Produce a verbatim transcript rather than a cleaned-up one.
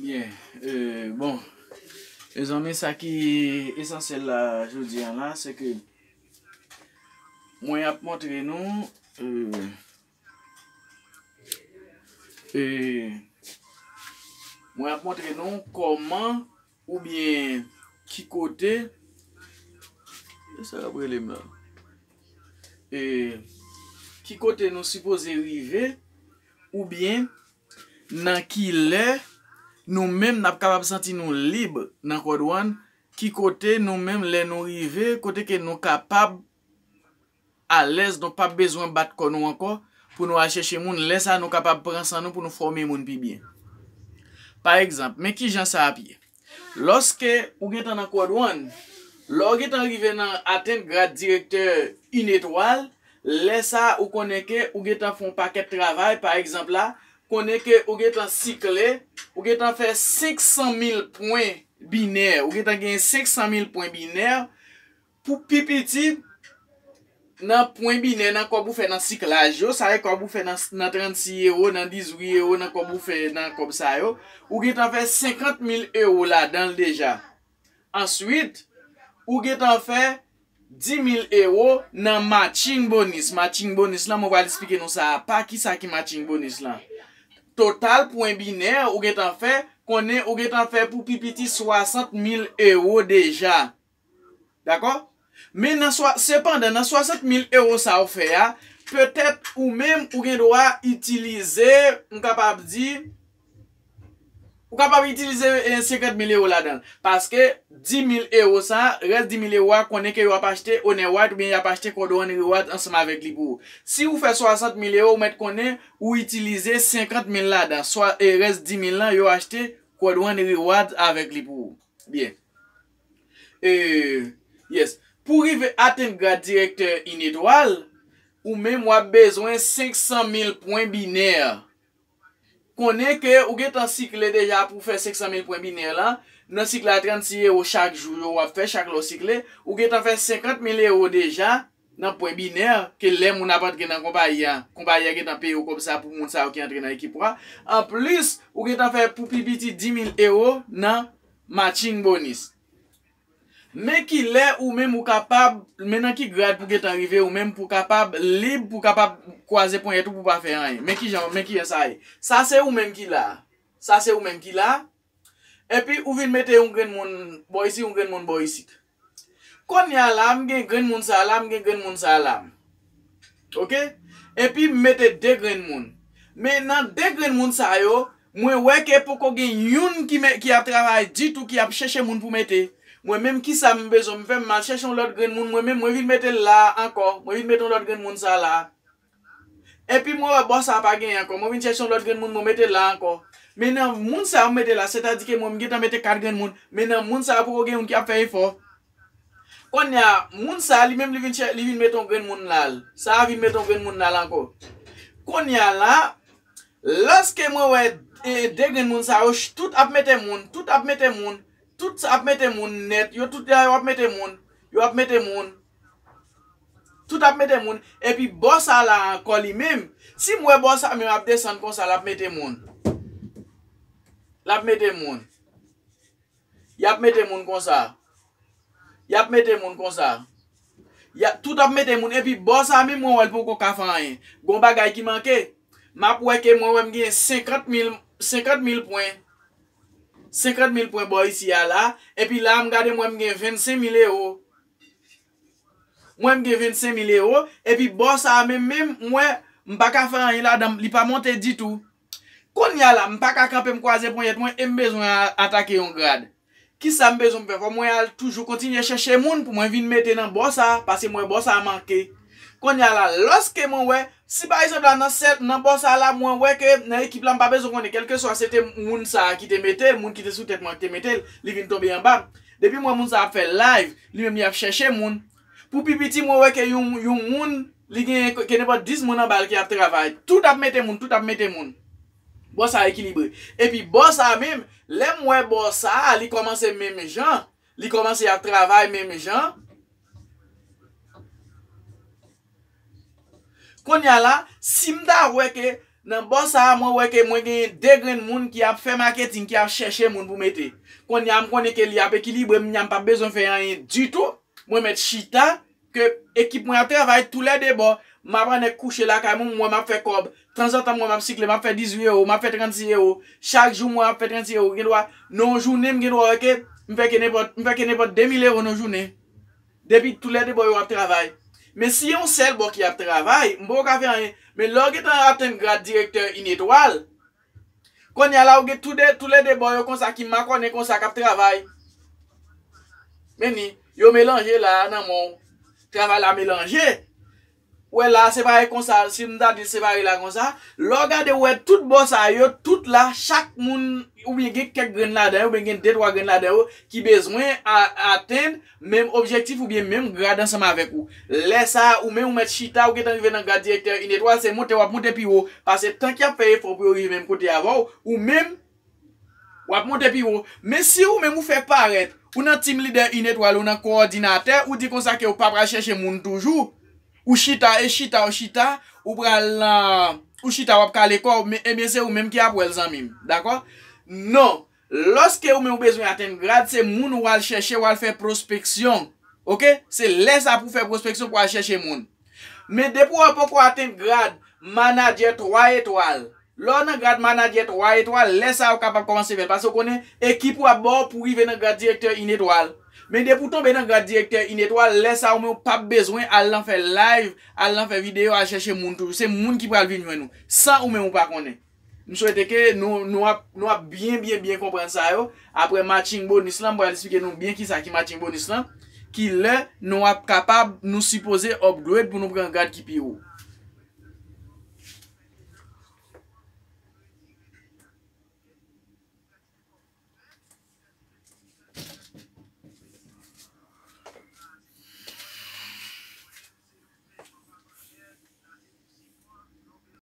Byen, e, bon, mezanmi, sa ki esansyèl la jodi a la, se ke mwen ap montre nou, e, e, mwen ap montre nou kòman oubyen ki kote, e sa y ap rele m la? E, ki kote nou sipoze rive, oubyen nan ki lè nou menm n ap kapab santi nou lib nan kò dwàn, ki kote nou menm lè nou rive, kote ke nou kapab alèz, nou p ap bezwen bat kò nou ankò pou nou al chèche moun, lè sa a nou kapab pran san nou pou nou fòme moun pi byen. Pa egzanp, men kijan sa ap ye. Lòske ou gentan nan kò dwàn, lè w gentan rive nan atenn grad direktè inetwal, lè sa a ou konnen ke ou gentan fè yon pakèt travay, pa egzanp la, konnen ke ou gentan sikle, ou gentan fè senk san mil pwen binè, ou gentan genyen senk san mil pwen binè, pou pi piti, nan pwen binè, nan kòb ou fè nan siklaj yo, sa e kòb ou fè nan, nan trannsis ewo, nan dizuit ewo, nan kòb ou fè nan kòb sa yo, ou gentan fè senkant mil ewo ladan l deja. Answit, ou gentan fè dis mil ewo nan matching bonus. Matching bonus lan, mwen pral eksplike nou sa apa, kisa ki matching bonus lan. Total pwen binè ou gentan fè, konnen ou gentan fè pou pi piti swasant mil ewo deja. Dakò? Men nan swa, sepandan, nan swasant mil ewo sa ou fè a, petèt ou menm ou gen dwa itilize, m kapab di, ou kapab itilize, eh, senkant mil ewo ladan l. Paske dis mil ewo sa, rès dis mil ewo a, konnen ke yo ap achte Honor White oubyen y ap achte Cordon Reward ansanm avèk li pou ou. Si ou fè swasant mil ewo, ou mèt konnen ou itilize senkant mil ladan, swa, eh, rès dis mil lan, yo achte Cordon Reward avèk li pou ou. Byen. E, yes. Pou rive atenn grad direktè inetwal, ou menm w ap bezwen senk san mil pwen binè. Konnen ke ou gentan sikle deja pou fè senk san mil pwen binè lan. Nan sik la, trannsis ewo chak jou yo w ap fè, chak lè w sikle. Ou gentan fè senkant mil ewo deja nan pwen binè ke lè moun ap antre nan konpayi a, konpayi a gentan peye w kòb sa pou moun sa yo ki antre nan ekip ou a. Anplis, ou gentan fè pou pi piti dis mil ewo nan matching bonus. Men ki lè ou menm ou kapab, men nan ki grad pou gentan rive ou menm pou kapab lib, pou kapab kwaze ponyèt ou pou pa fè anyen. Men ki jan, men ki jan sa ye. Sa se ou menm ki la. Sa se ou menm ki la. Epi ou vin mete yon grenn moun bò isit, yon grenn moun bò isit. Kounye a la, m gen grenn moun sa la, m gen grenn moun sa la. Oke? Epi m mete de grenn moun. Men nan de grenn moun sa yo, mwen wè ke poko gen youn ki, ki ap travay ditou, ki ap chèche moun pou mete. Mwen menm, kisa m bezwen m fè? M al chèche yon lòt grenn moun, mwen menm, mwen vin mete l la ankò. Mwen vin mete yon lòt grenn moun sa la. Epi mwen wè bò sa pa genyen ankò. Mwen vin chèche yon lòt grenn moun, mwen mete l la ankò. Men nan moun sa yo m mete la, sètadi ke mwen m gentan mete kat grenn moun. Men nan moun sa yo poko gen youn ki ap fè efò. Kounye a, moun sa li menm li vin chè, li vin mete yon grenn moun la. Sa a vin mete yon grenn moun la ankò. Kounye a la, lòske mwen wè, e, de grenn moun sa yo, ch-, tout ap mete moun, tout ap mete moun, tout ap mete moun nèt, yo tout la yo ap mete moun, yo ap mete moun. Tout ap mete moun. Epi bò sa la ankò li menm. Si m wè bò sa menm ap desann konsa, l ap mete moun. L ap mete moun. Y ap mete moun konsa. Y ap mete moun konsa. Y a, tout ap mete moun. Epi bò sa menm mwen wè l poko ka fè anyen. Gon bagay ki manke. M ap wè ke mwen wè m gen senkant mil, senkant mil pwen. Senkant mil pwen bò isi a la. Epi la, m gade m wè m gen vennsenk mil ewo. Mwen m gen vennsenk mil ewo, epi bò sa a menm, menm, mwen, m pa ka fè anyen ladan, li pa monte ditou. Kounye a la, m pa ka kanpe m kwaze ponyèt mwen e m bezwen a-, atake yon grad. Kisa m bezwen m fè? Fò mwen al toujou kontinye chèche moun pou mwen vin mete nan bò sa a, paske mwen bò sa a manke. Kounye a la, lòske mwen wè, si pa egzanp la, nan sèt, nan bò sa a la, mwen wè ke nan ekip la, m pa bezwen konnen, kèlkeswa se te moun sa a ki te mete l, moun ki te sou tèt mwen ki te mete l, li vin tonbe anba m. Depi m wè moun sa ap fè live, li menm li ap chèche moun. Pou pi piti, mwen wè ke yon, yon moun, li gen ke nenpòt dis moun anba l ki ap travay. Tout ap mete moun, tout ap mete moun. Bò sa a ekilibre. Epi bò sa a menm, lè m wè bò sa a, li kòmanse menm jan, li kòmanse ap travay menm jan. Kounye a la, si m ta wè ke Nan bò sa a, mwen wè ke mwen genyen de grenn moun ki ap fè maketing, ki ap chèche moun pou mete. Kounye a, m konnen ke li ap ekilibre, m, m p ap bezwen fè anyen ditou. Mwen mèt chita, ke ekip mwen ap travay toulède bò. M ap annik kouche lakay mwen, m wè m ap fè kòb. Tanzantan, m wè m ap sikle, m ap fè dizuit ewo, m ap fè trannsis ewo. Chak jou, m wè m ap fè trannsis ewo. Gendwa, nan yon jounen, m gendwa wè ke m fè ke nenpòt, m fè ke nenpòt de mil ewo nan jounen. Depi toulède bò yo ap travay. Men si yon sèl bò ki ap travay, m poko ka fè anyen. Men lè w gentan atenn grad direktè inetwal, kounye a la ou gen toude, toulède bò yo konsa ki makònen konsa k ap travay. Men ni, yo melanje la a nan men w. Travay la melanje. Ou wè la, separe konsa, si m ta di l separe la konsa, lè w gade, ou wè tout bò sa yo, tout la, chak moun, oubyen gen kèk grenn ladan yo, oubyen gen de twa grenn ladan yo, ki bezwen a-, atenn menm objektif oubyen menm grad ansanm avèk ou. Lè sa a, ou menm ou mèt chita, ou gentan rive nan grad direktè inetwal, se monte w ap monte pi wo. Paske tank y ap fè efò pou yo rive menm kote avè w, ou menm, w ap monte pi wo. Men si ou menm ou fèk parèt, ou nan team leader inetwal, ou nan kowòdinatè, ou di konsa ke ou pa pral chèche moun toujou, ou chita, e chita, ou chita, ou pral nan, ou chita, w ap kale kò w, men, ebyen, se ou menm ki ap wè l, zanmi m. Dakò? Non. Lòske ou menm ou bezwen atenn grad, se moun ou al chèche, ou al fè pwospeksyon. Oke? Se lè sa pou fè pwospeksyon, pou al chèche moun. Men depi w poko atenn grad manadjè twa etwal, lè w nan grad manadjè twa etwal, lè sa a ou kapab kòmanse fè l. Paske ou konnen ekip ou ap ba w pou rive nan grad direktè inetwal. Men depi w tonbe nan grad direktè inetwal, lè sa a ou menm ou p ap bezwen al nan fè live, al nan fè videyo, al chèche moun toujou. Se moun ki pral vin jwenn ou, san ou menm ou pa konnen. M swete ke nou, nou ap, nou ap byen, byen, byen konprann sa yo. Apre matching bonus lan, m pral eksplike nou byen kisa ki matching bonus lan. Ki lè nou ap kapab, nou sipoze upgrade pou nou pran grad ki pi wo.